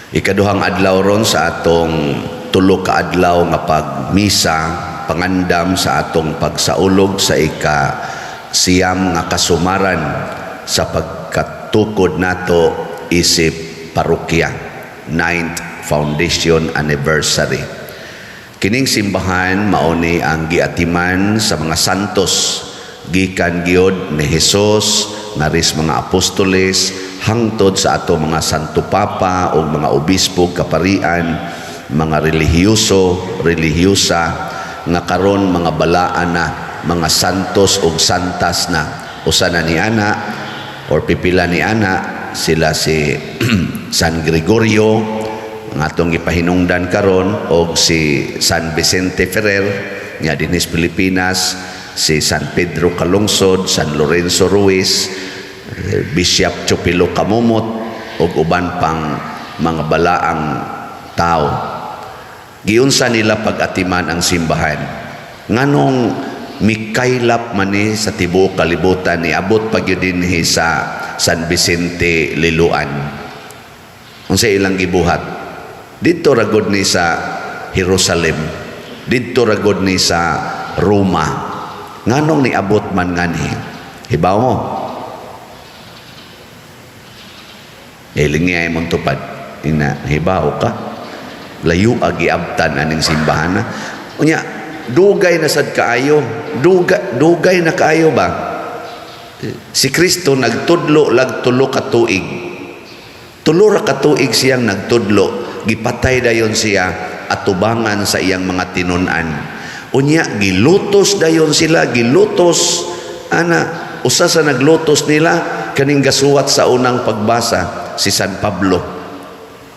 Ikaduhang adlaw ron sa atong 3 ka adlaw nga pagmisa, pangandam sa atong pagsaulog sa ika-9 nga kasumaran sa pagkatukod nato isip parokya, 9th Foundation Anniversary. Kining simbahan mao ni ang giatiman sa mga santos gikan gyud ni Hesus ngaris mga apostoles hangtod sa ato mga Santo Papa o mga obispo, kaparian, mga relihiyoso, relihiyosa nga karon mga balaan na, mga santos ug santas na. Usa na ni ana or pipila ni ana sila, si San Gregorio ang atong gipahinungdan karon og si San Vicente Ferrer nga dinhi sa Pilipinas, si San Pedro Calungsod, San Lorenzo Ruiz, Bishop Chupilo Camomot ug uban pang mga balaang tao. Giunsa nila pag-atiman ang simbahan? Nganong mikaylap man ni sa tibuok kalibutan, niabot pa gyud dinhi sa San Vicente, Liloan? Unsa ilang gibuhat? Didto ra gud ni sa Jerusalem, didto ra gud ni sa Roma. Nganong niabot man nganhi? Hibaw mo? Hiling niya imong tupad. Ina, hibaw ka? Layo giabtan aning simbahan na. Unya, dugay na sad kaayo. Dugay, dugay na kaayo ba? Si Kristo nagtudlo lag 3 ka tuig. 3 ra ka tuig siyang nagtudlo. Gipatay dayon siya atubangan sa iyang mga tinun-an. Unya gilutos dayon sila, gilutos ana. Usa sa naglutos nila kaning gasuwat sa unang pagbasa, si San Pablo.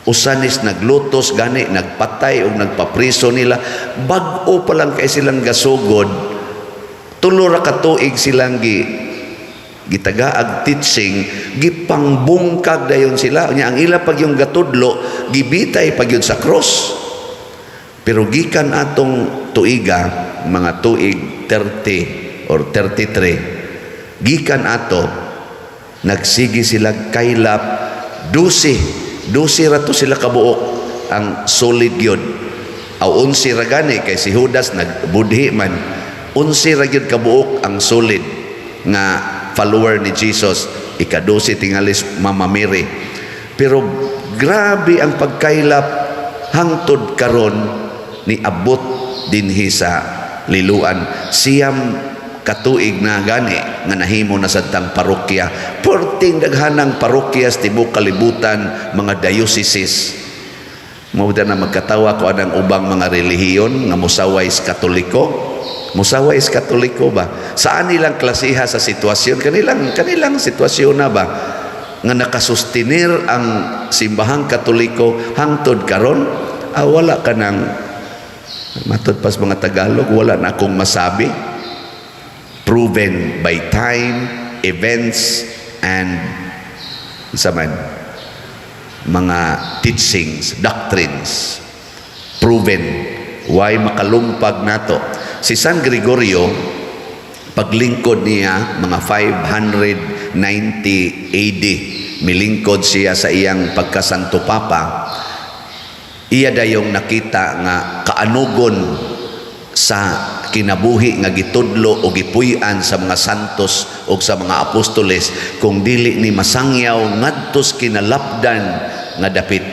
Usa nis naglutos gani, nagpatay og nagpapriso nila. Bag-o pa lang kay silang gasugod. 3 ra ka tuig silang gitagaag teaching, gipangbungkag dayon sila. Unya ang ila pag yung gatudlo, gibitay pag yun sa cross. Pero gikan atong tuiga, mga tuig 30 or 33, gikan ato nagsige sila kaylap. 12, 12 ra to sila kabuok ang solid yun. Aw, 11 ra gani kay si Judas nagbudhi man. 11 ra gyud kabuok ang solid nga follower ni Jesus. Ika-12 tingalis Mama Mary. Pero grabe ang pagkaylap hangtod karon ni abot dinhi sa Liloan. 9 katuig na gani nga nahimo na sadtang parokya. Perting daghanang parokya sa tibuok kalibutan, mga dioceses. Mao na magkatawa ko anang ubang mga relihiyon nga musaway sa Katoliko. Musaway sa Katoliko ba? Saan nilang klasiha sa sitwasyon? Kanilang sitwasyon na ba? Nga nakasustenir ang simbahang Katoliko hangtod karon, ah, wala ka nang matod pas mga Tagalog, wala na akong masabi. Proven by time, events, and sa man, mga teachings, doctrines. Proven. Why makalumpag nato? Si San Gregorio, paglingkod niya, mga 590 AD, milingkod siya sa iyang pagkasanto papa, iya dayong nakita nga kaanugon sa kinabuhi nga gitudlo o gipuy-an sa mga santos o sa mga apostoles kung dili ni masangyaw ngadtos kinalapdan nga dapit.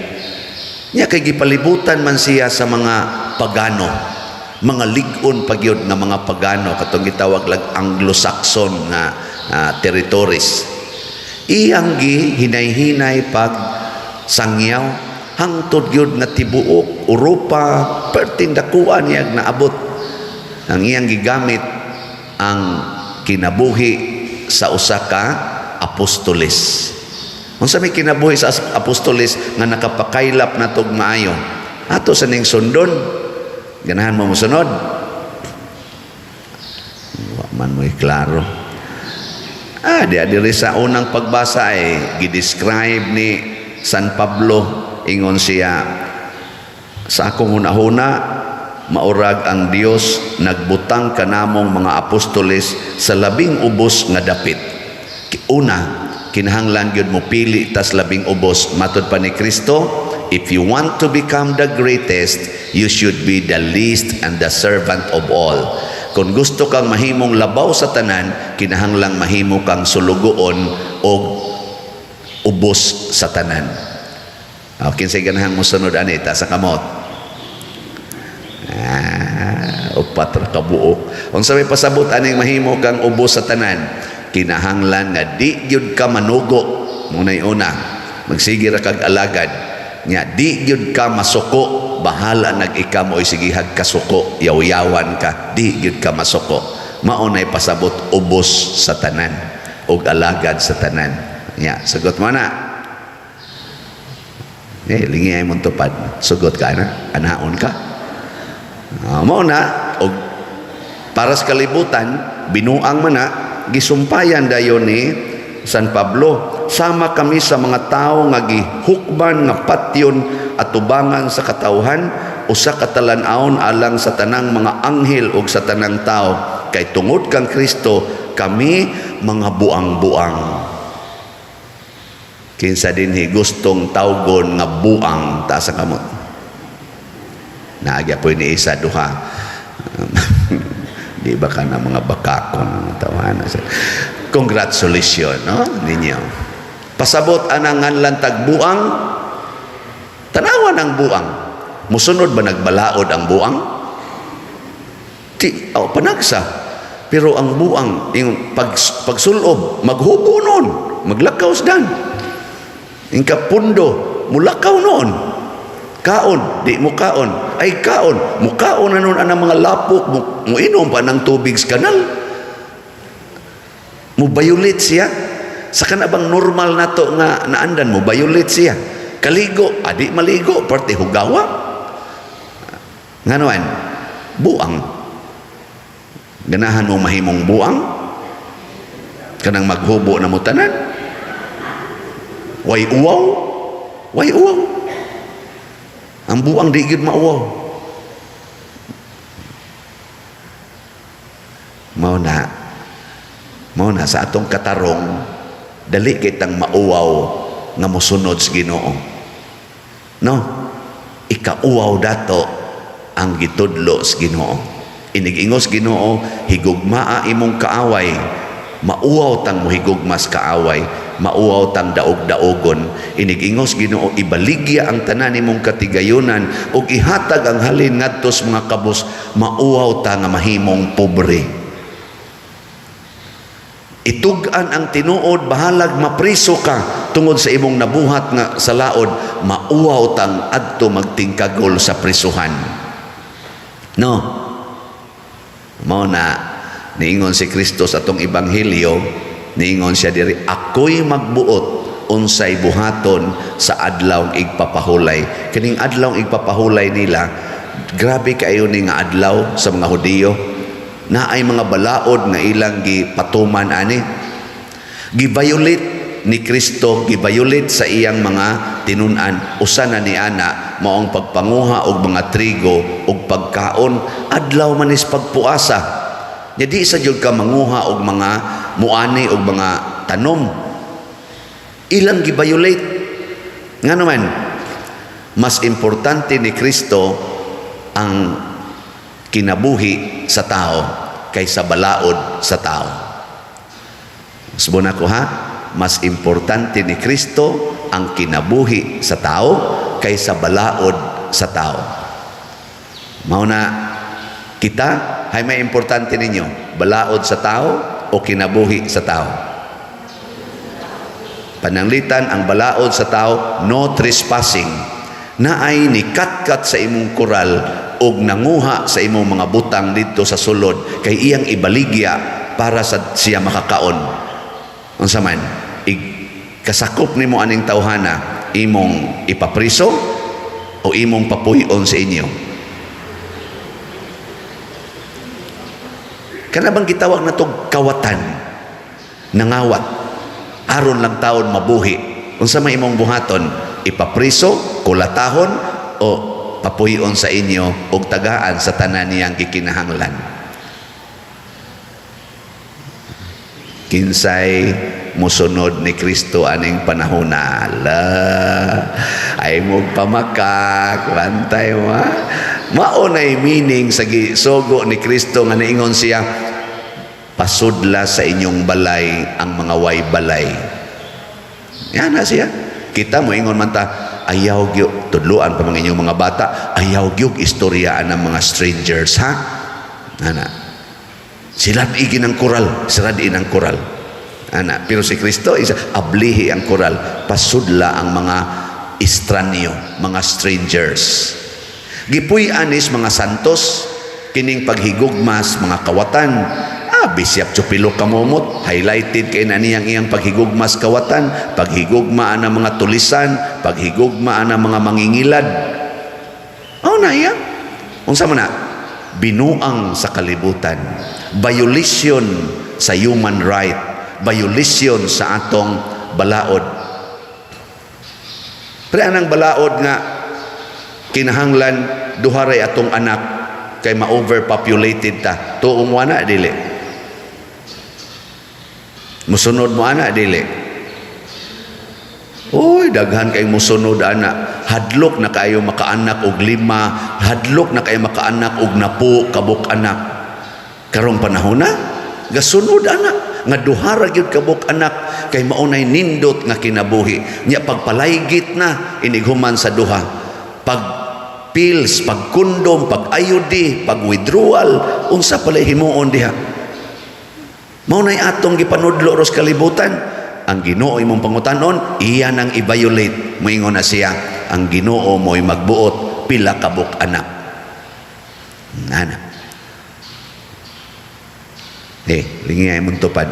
Nya kay gipalibutan man siya sa mga pagano, mga lig-on pagyud nga mga pagano, katong gitawag lag Anglo-Saxon nga territories. Iyang gi hinay-hinay pag sangyaw hangtod gyud nga tibuok Europa, perting dakuan niya naabot. Ang iyang gigamit ang kinabuhi sa usa ka apostoles. Unsa may kinabuhi sa apostoles nga nakapakaylap natog maayo? Ato sa ning sundon. Ganahan mo mosunod? Wa man mo'y klaro. Ah, di diri sa unang pagbasa ay gi-describe ni San Pablo. Ingon siya, "Sa akong hunahuna, maurag ang Dios nagbutang kanamong mga apostoles sa labing ubos nga dapit." Una, kinahanglan gyud mo pili tas labing ubos. Matod pa ni Kristo, "If you want to become the greatest, you should be the least and the servant of all." Kung gusto kang mahimong labaw sa tanan, kinahanglang mahimo kang sulugoon o ubos sa tanan. Oh, kinsay ganahan mo sunod ani, taas sa kamot. Ah, upat ra ka buok. Unsa may pasabot aning mahimo kang ubos sa tanan? Kinahanglan nga di gyud ka manugo. Muna'y una. Magsige ra kag alagad. Nya di gyud ka masuko, bahala nag ika mo sigihag kasuko, yaw-yawan ka, di gyud ka masuko. Mao nay pasabot ubos sa tanan ug alagad sa tanan. Nya, sugot mo na. Eh, lingi ay mong tupad. Sugot ka na, anaon ka. Mao na, og para sa kalibutan, binuang man na, gisumpayan dayon ni San Pablo. "Sama kami sa mga tao nga gihukman nga patyon atubangan sa katawhan, usa ka talan-awon alang sa tanang mga anghel ug sa tanang tao. Kay tungod kang Kristo, kami mga buang-buang." Kinsa dinhi gustong tawgon nga buang, taas ang kamot. Naagya po ni isa duha. Di ba ka na mga bakakon mga tawanan? Congratulations, no, ninyo. Pasabot anang nganlan tagbuang, tanawan ang buang. Musunod ba nagbalaod ang buang? Di, oh, panagsa. Pero ang buang, yung pagsulob, maghubo noon, maglakaw dan. Yung kapundo, mulakaw noon. Kaon, di mo kaon. Ay kaon, mukaon na noon ang mga lapok, mo, muinom pa ng tubig sa kanal. Mo violate siya. Sa kana bang normal nato nga naandan, mo violate siya. Kaligo, adi maligo, parte hugawa. Nganuan, buang. Ganahan mo mahimong buang? Kanang maghubo na mo tanan? Way uwaw? Way uwaw. Ang buang di gyud mauwaw. Mao na sa atong katarong, dali kitang mauwaw nga mosunod sa Ginoo. No? Ikauwaw dato ang gitudlo sa Ginoo. Inig-ingos Ginoo, "Higugmaa imong kaaway." Mauwaw tang mohigugmas kaaway, mauwaw tang daog-daogon. Inig-ingos Ginoo, "Ibaligya ang tanan nimong katigayunan ug ihatag ang halin ngadto sa mga kabus." Mauwaw ta nga mahimong pobre. Itug-an ang tinuod bahalag mapriso ka tungod sa imong nabuhat nga sa laod, mauwaw tang adto magtingkagol sa prisuhan. No? Mao na niingon si Kristo sa atong ebanghelyo, niingon siya diri, "Ako'y magbuot unsay buhaton sa adlaw igpapahulay." Kining adlaw igpapahulay nila, grabe kaayo ni nga adlaw sa mga Hudiyo. Naay mga balaod nga ilang gipatuman ani. Gi-violate ni Kristo, gi-violate sa iyang mga tinun-an. Usa na ni ana maong pagpanguha og mga trigo og pagkaon, adlaw man is pagpuasa. Nya di sa jud ka manguha og mga muani og mga tanom. Ilang gi-violate. Nga naman, mas importante ni Kristo ang kinabuhi sa tao kaysa balaod sa tao. Subon ako ha, mas importante ni Kristo ang kinabuhi sa tao kaysa balaod sa tao. Mao na kita, hay may importante ninyo, balaod sa tao o kinabuhi sa tao? Pananglitan ang balaod sa tao, no trespassing. Naay ni katkat sa imong koral og nanguha sa imong mga butang didto sa sulod kay iyang ibaligya para sa siya makakaon. Unsa man, kasakop nimo aning tawhana, imong ipapriso o imong papuy-on sa inyo? Kana bang gitawag na tog kawatan, nangawat aron lang taon mabuhi? Unsa may imong buhaton, ipapriso, kulatahon o papuy-on sa inyo og tagaan sa tanan niyang gikinahanglan? Kinsay musunod ni Kristo aning panahona. La, ay mo pamakak, bantay mo ha? Mao nay meaning sa gisugo ni Kristo nga niingon siya, "Pasudla sa inyong balay ang mga way balay." Yan na siya. Kita mo ingon man ta, ayaw gyud tudluan pa mga inyong mga bata, ayaw gyud istoryaan ng mga strangers, ha? Ana. Sila igin ang koral, sila diin ang koral. Ana, pero si Kristo isa ablihi ang koral, pasudla ang mga estranyo, mga strangers. Gipuy-an is mga santos kining paghigugmas mga kawatan. Ah, Bishop Chupilo Camomot, highlighted kay na niyang iyang paghigugmas kawatan, paghigugma ang mga tulisan, paghigugma ang mga mangingilad. Oh na iya. Unsa man na? Binuang sa kalibutan. Violation sa human right, violation sa atong balaod. Pre, anang balaod nga kinahanglan duha ray atong anak kay ma-overpopulated ta. Tuong wana dili. Musunod mo ana dili. Uy, daghan kay musunod ana. Hadlok na kayo makaanak og lima, hadlok na kayo makaanak og napo kabuk anak. Karong panahon na, gasunod ana nga duha ra gyud kabuk anak kay maunay nindot nga kinabuhi. Nya pagpalaygit na inighuman sa duha. Pag pills, pag kondom, pag IUD, pag withdrawal, unsa pala himuon diha? Mao nay atong gipanudlo ros kalibutan. Ang Ginoo imong pangutanon, iya nang i-violate. Moingon na siya, ang Ginoo mo'y magbuot pila kabuk anak. Nana. Eh, lingi ay mong tupad.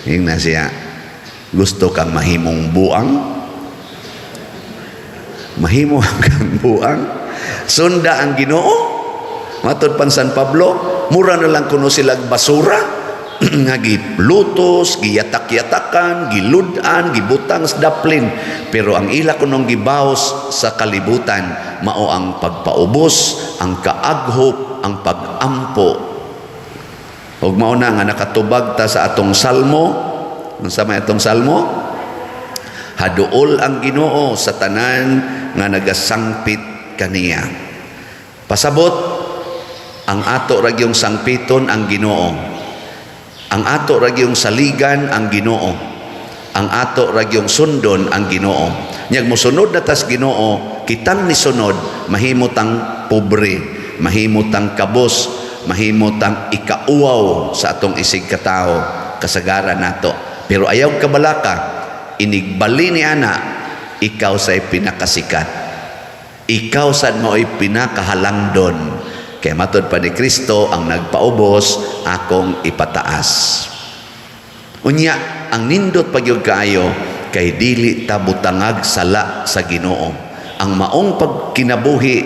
Ingna na siya, gusto kang mahimong buang? Mahimo kang buang? Sunda ang Ginoo? Matod pan San Pablo, mura na lang kuno sila basura nga gilutos, giyatak-yatakan, gilud-an, gibutang sa daplin. Pero ang ila kunong gibaos sa kalibutan, mao ang pagpaubos, ang kaaghop, ang pagampo. Ug mao na nga nakatubag ta sa atong salmo. Unsa may atong salmo? Haduol ang Ginoo sa tanan nga nagasangpit kaniya. Pasabot, ang ato ra gyung sangpiton ang Ginoo. Ang ato ra gyung saligan ang Ginoo. Ang ato ra gyung sundon ang Ginoo. Nyag mosunod na tas Ginoo, kitang nisunod mahimo tang pobre, mahimo tang kabos, mahimo tang ikauwaw sa atong isig katawo, kasagaran nato. Pero ayaw kabalaka, inigbali ni ana, ikaw say pinakasikat. Ikaw sad mao'y pinakahalangdon. Kaya matod pa ni Kristo, ang nagpaubos, akong ipataas. Unya, ang nindot pagyud kaayo, kay dili ta butangag sala sa Ginoo. Ang maong pagkinabuhi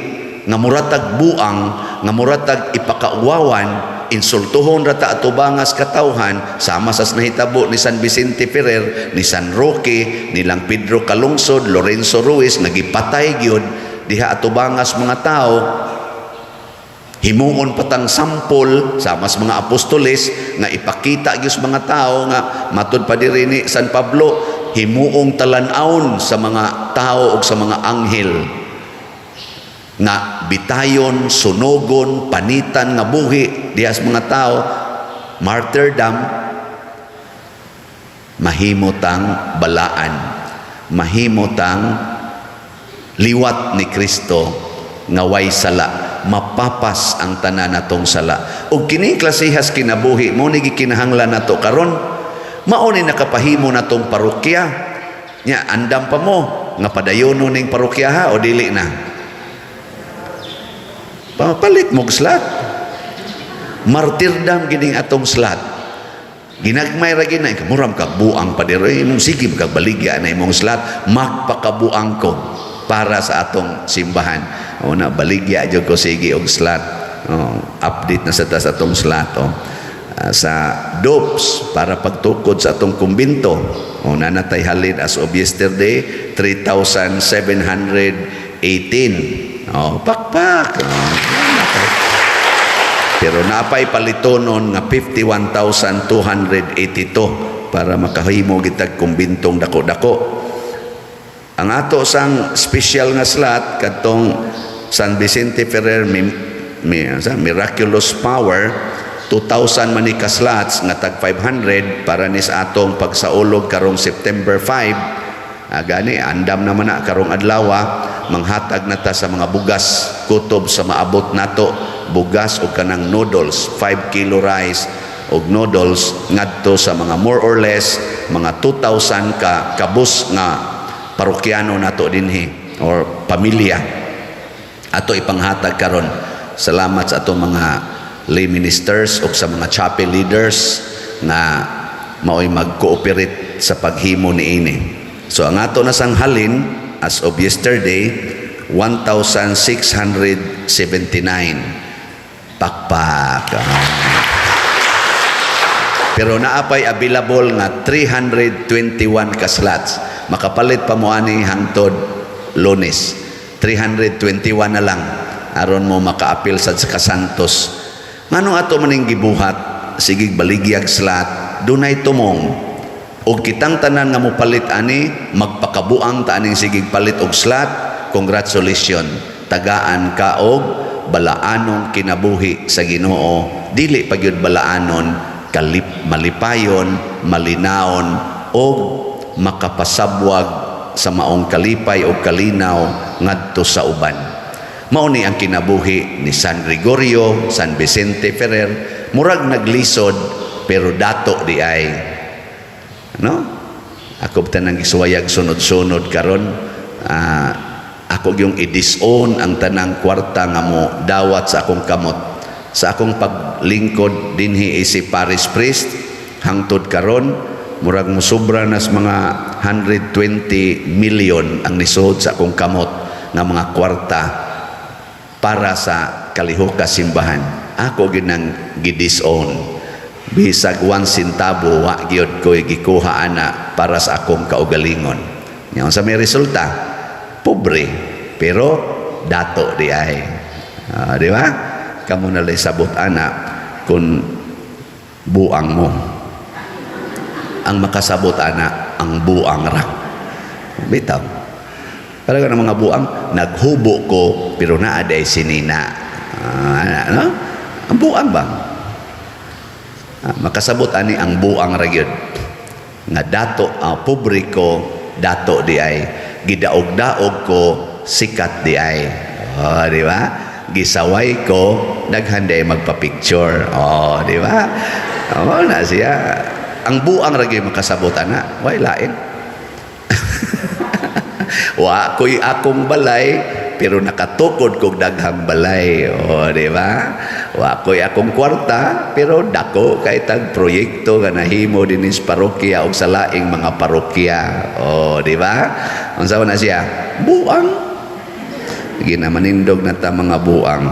nga muratag buang, nga muratag ipakauwawan, insultuhon rata atubangas katawhan, sama sa nahitabo ni San Vicente Ferrer, ni San Roque, nilang Pedro Calungsod, Lorenzo Ruiz, nagipatay gyud diha atubangas mga tao, himuon patang sampol sama sa mga apostoles nga ipakita gyud sa mga tao nga matud pa diri ni San Pablo, himuong talan-awon sa mga tao ug sa mga anghel nga bitayon, sunogon, panitan nga buhi diha sa mga tao, martyrdom, mahimo tang balaan, mahimo tang liwat ni Kristo nga way sala, mapapas ang tanan natong sala. Ug kini klasehas kinabuhi mo ni gikinahanglan nato karon, mao ni nakapahimo natong parokya. Nya andam pa mo nga padayono ning parokya ha o dili na? Papalit mo slot. Martyrdom gining atong slot. Ginagmay ra gina muram kag buang pa diri imong sige kag baligya na imong slot, magpakabuang ko para sa atong simbahan. O na baligya jud ko sige og slot. Oh, update na sa ta sa atong slot, oh. Ah, sa dopes para pagtukod sa atong kumbinto. O nanatay halin as of yesterday 3,718. Oh, pakpak. Oh, nanatay. Pero napay palitonon nga 51,282 para makahimo gitag kumbintong dako-dako. Ang ato sang special nga slot kadtong San Vicente Ferrer sa Miraculous Power, 2,000 man ni ka slots nga tag 500 para nis atong pagsaulog karong September 5. Gani andam naman na karong adlaw, manghatag na ta sa mga bugas kutob sa maabot nato, bugas o kanang noodles, 5 kilo rice og noodles, ngadto sa mga more or less mga 2,000 ka kabus nga parokyano nato dinhi or pamilya ato ipanghatag karon. Salamat sa atong mga lay ministers o sa mga chapel leaders nga maoy mag-cooperate sa paghimo niini. So ang ato na sang halin as of yesterday, 1,679. Pakpak. Pero naapay available nga 321 ka slots. Makapalit pa mo ani hangtod Lunes. 321 na lang aron mo makaapil sa Kasantos. Ngano ato maning gibuhat, sige baligyag slot, dunay tumong og kitang tanan nga mopalit ani, magpakabuang ta aning sigig palit og slot. Congratulations, tagaan ka og balaanong kinabuhi sa Ginoo. Dili pa gyud balaanon, kalip malipayon, malinaon og makapasabwag sa maong kalipay o kalinaw ngadto sa uban. Mao ni ang kinabuhi ni San Gregorio, San Vicente Ferrer. Murag naglisod pero dato di ay, no? Ako tanang gisuwayag sunod-sunod karon, ako yung i-disown ang tanang kwarta nga mo dawat sa akong kamot sa akong paglingkod dinhi isip parish priest hangtod karon. Murag musobra nas mga 120 million ang nisod sa akong kamot nga mga kwarta para sa kalihok simbahan. Ako ginang gidisown. Bisag 1 centavo wa gyud ko'y gikuha ana para sa akong kaugalingon. Ngayon sa may resulta, pobre pero dato di ay. Di ba? Kamo na lay sabot ana kung buang mo. Ang makasabot ana, ang buang ra. Bitaw. Talaga ng mga buang, naghubo ko pero naa day sinina. No? Ang buang ba? Makasabot ani ang buang ra gyud. Nga dato, pobre ko, dato di ay. Gidaog-daog ko, sikat di ay. Oh, di ba? Gisaway ko, daghan di ay magpa-picture. Oh, di ba? Oh, na siya. Ang buang ra gyud makasabot ana, way lain. Wa ko'y akong balay pero nakatukod kog daghang balay. O, di ba? Wa ko'y akong kwarta pero dako kay tag proyekto nga nahimo dinhi sa parokya og sa laing mga parokya. O, di ba? Unsa man na siya? Buang. Ginamanindog na ta mga buang.